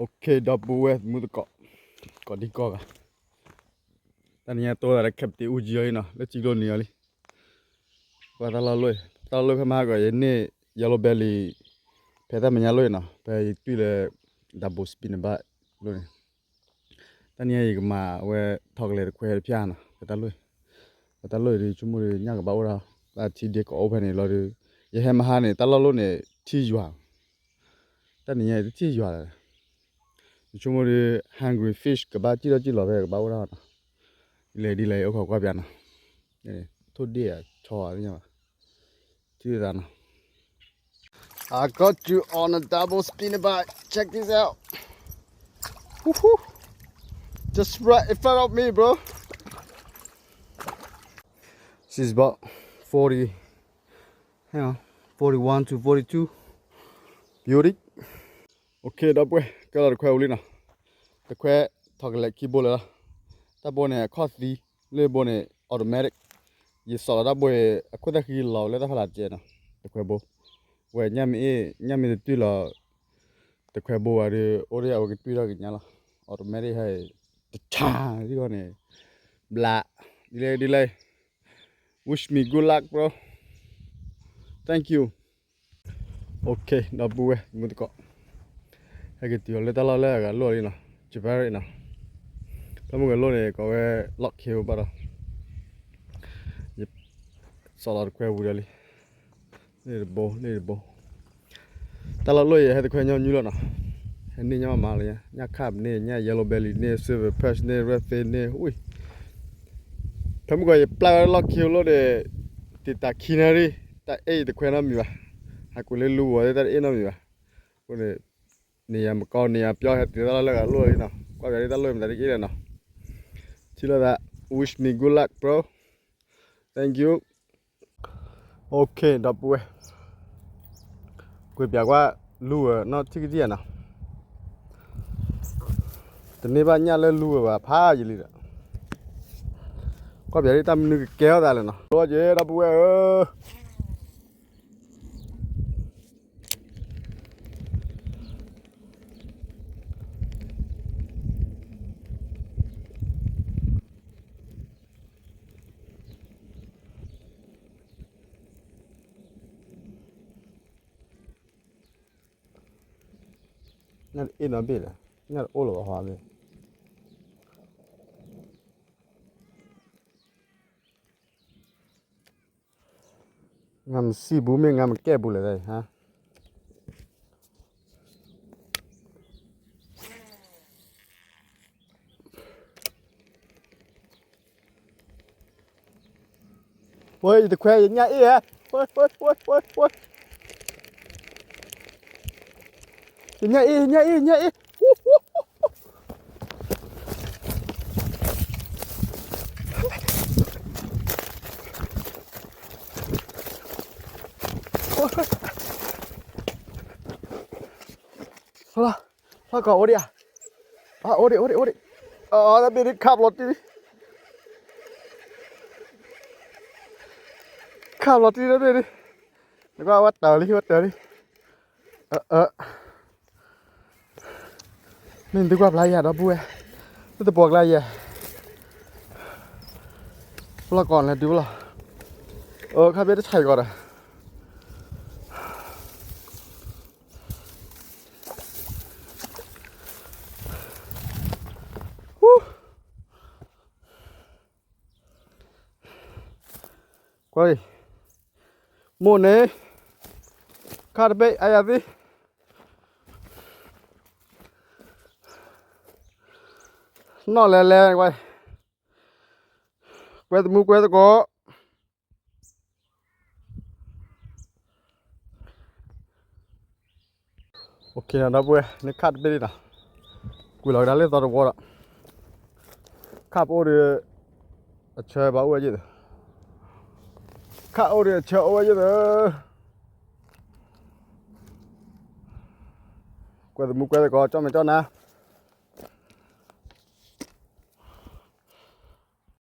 ဒီပုၢ်ဝဲၢ်မုၣ်သကိး, ကိးဒံကိးဂၤ, တနံၤညါတိသးလၢ Captain အူကၠံအီၤလံနီၤ, လၢစံကျိနံၤအီၤလံ. ကွၢ်တၢ်လီၢ်လီၢ်အံၤ, တၢ်လီၢ်လီၢ်ဖဲမဟါကီး ယန့ၢ် yellow belly ဖဲတၢ်မဲာ်ညါလီၢ်အံၤနီၤ, ဖဲယတွံၢ်လၢ double spinnerbait လီၢ်န့ၣ်. တနံၤညါအံၤယကမၤဝဲ ထီၣ်ကလဲၤတခွဲတဖၣ်နီၤ, ဖဲတၢ်လီၢ်အံၤ, ဖဲတၢ်လီၢ်အံၤဒီး ဆိကမိၣ်ဒီး ညၣ်ကဘၣ်အိၣ်ဒၣ်, တၢ်ထံဒ့ကိးအိၣ်ဖဲန့ၣ်လီၤဒီး, ယဟဲမဟါန့ၣ် တၢ်လီၢ်လီၢ်န့ၣ် ထံယွၤ တနံၤညါအံၤတထံၣ်ယွၤလီၤ. ယဆိကမိၣ်ဒီး hungry fish ကဘၣ်စံၣ်ထီၣ်စံၣ်လီၤဖဲကဘၣ်အိၣ်ဒၣ်နီၤ. ဒ်လဲၣ်ဒ်လဲၣ် အိၣ်ခိးကွၢ်ပၠးနီၤ. ထိၣ်ဒ့ၣ်အဆီသ့ၣ်ညါဘၣ်, ထံၣ်သးနီၤ. I got you on a double spinnerbait. Check this out. Woohoo! Just right in front of me, bro. She's about forty, hang on, forty-one to forty-two. Beauty. Okay, ဒီပုၢ်ဝဲၢ်, ကဲလီၤတခွဲပူၤလံနီၤ. တခွဲထီၣ်ကလဲၤခံဘိလၢာ်လီၤ. တၢ်ဘိန့ၣ် အခီၣ်သံ, လၢဘိန့ၣ် automatic. ယစီၣ်လီၤတၢ်ဘိအံၤ အခိၣ်သၣ်ဃံလီၤလၢတၢ်ဖီလာ်စဲးနီၤ. တခွဲဘိ, ဝဲညၣ်မ့ၢ်အ့ၣ် ညၣ်မ့ၢ်တတွံၢ်လီၤ တခွဲဘိဘၣ်ဒီး အိၣ်ဒီးအဝဲကတွံၢ်ထီၣ်ကညါလီၤ. Automatic ဟဲအံၤ, တဆါ, ဒ်ဂီၢ်န့ၣ်, ဘျး, ဒ်လဲၣ်ဒ်လဲၣ်. Wish me good luck, bro. Thank you. Okay, ဒီပုၢ်ဝဲၢ်မုၣ်သကိး, ဟဲက့ၤတုၤအီၤလၢတၢ်လီၢ်လၢအဂၤလိၣ်လံနီၤ, Javari နီၤ. တၢ်မုၢ်ဂၤလိၣ်န့ၣ် ကိးဝဲ Log Cave ဘၣ်ဒီး, ယစီၣ်လီၤတခွဲပူၤဒီးလံ. လ့ၣ်တဘိ လ့ၣ်တဘိ. တၢ်လီၢ်လီၢ်အံၤဟဲတခွဲညီနုၢ်လီၤနီၤ. ဟဲန့ၢ်ညီမးလၢညါ, ညၣ်ခၣ်န့ၢ်, ညၣ် yellow belly န့ၢ်, silver perch န့ၢ်, redfin န့ၢ်, ဝံၤ ဖဲမုၢ်ကီးယပျၢ်ဝဲလီၢ်ခံလိၣ်ဒီး, တံာ်တာ်ခံနၣ်ရံၣ်, တၢ်အ့ၣ်တခွဲနီတမံၤဘၣ်. ဟးကွံာ်လၢလူဝီၤသ့ၣ် တၢ်တအ့ၣ်နီတမံၤဘၣ်. အဃိန့ၣ်, န့ၢ်ယၤမကီ န့ၢ်ယၤပျီ ဟဲတုၤတၢ်လီၢ်လၢအဂၤလိၣ်လံနီၤ. ကွၢ်ပၠးဒ်တၢ်လိၣ်မတၤတက့ၢ်လဲၣ်နီၤ. ထံၣ်လိာ်သး, wish me good luck, bro. Thank you. Okay, ဒီပုၢ်ဝဲၢ်, ကွဲးပၠးကွၢ်လူဝီၤနီၢ်ထံၣ်ကဒံဧါနီၤ. တန့ၢ်ဘၣ်ညၣ်လၢလူဝီၤဘၣ် ဖးယံာ်လံဒီး, ကွၢ်ပၠးဒ်တၢ်မနုၤကကဲထီၣ်သးလဲၣ်နီၤ. လီၤက့ၤ ဒီပုၢ်ဝဲၢ်ဧၢ. ညၣ်တအ့ၣ်နီတဘ့ၣ်ဒီး, ညၣ်တအိၣ်လၢၤဘၣ်ဟီဘ့ၣ်. ငါမစံးဘူးမ့ၢ် ငါမကဲဘူးလဲၣ်ဟါ. ဝဲ ယတခွဲ ယညၣ်အ့ၣ်ဧါ. ဝဲ ဝဲ ဝဲ ဝဲ ဝဲ, ယညၣ်အ့ၣ် ယညၣ်အ့ၣ် ယညၣ်အ့ၣ်. လီၤကီး အိၣ်ဒံးဧါ. အိၣ်ဒံး အိၣ်ဒံး အိၣ်ဒံး. တၢ်ဘ့ၣ်ဒံး ခးဘျီတံၢ်, ခးဘျီတံၢ်တၢ်ဘ့ၣ်ဒံး. နကွၢ် ဝဲတၢၤလံ ဝဲတၢၤလံ. မ့ၢ်နသုကွၢ်ဖျါယၤ ဒီပုၢ်ဝဲၢ်, လၢတပှီၤကျါယဲ, ပလီၢ်ကီးလဲၤဒုးပလီၢ်, အခါဘ့ၣ်တဆဲးကီးဒီး ကွၢ်, မိၢ်န့ၣ်, ခါတဘ့ၣ် အယၤသံ, နီၢ်လဲၤလဲၤကွၢ်, ကွဲသမူကွဲသကိး. အိၣ်ခ့နီၤ ဒီပုၢ်ဝဲၢ် နခါတဘ့ၣ်လံနီၤ, ကွံာ်လီၤကဒါလၢသီတဝီဒီး, ခါပအိၣ်ဒီး အဆၢဘၣ်အိၣ်ဝဲယဲၢ်သၢ, ခါအိၣ်ဒီးအဆၢအိၣ်ဝဲယဲၢ်သၢ, ကွဲသမူကွဲသကိး ကၠီၣ်မဲာ်ကၠီၣ်နါ.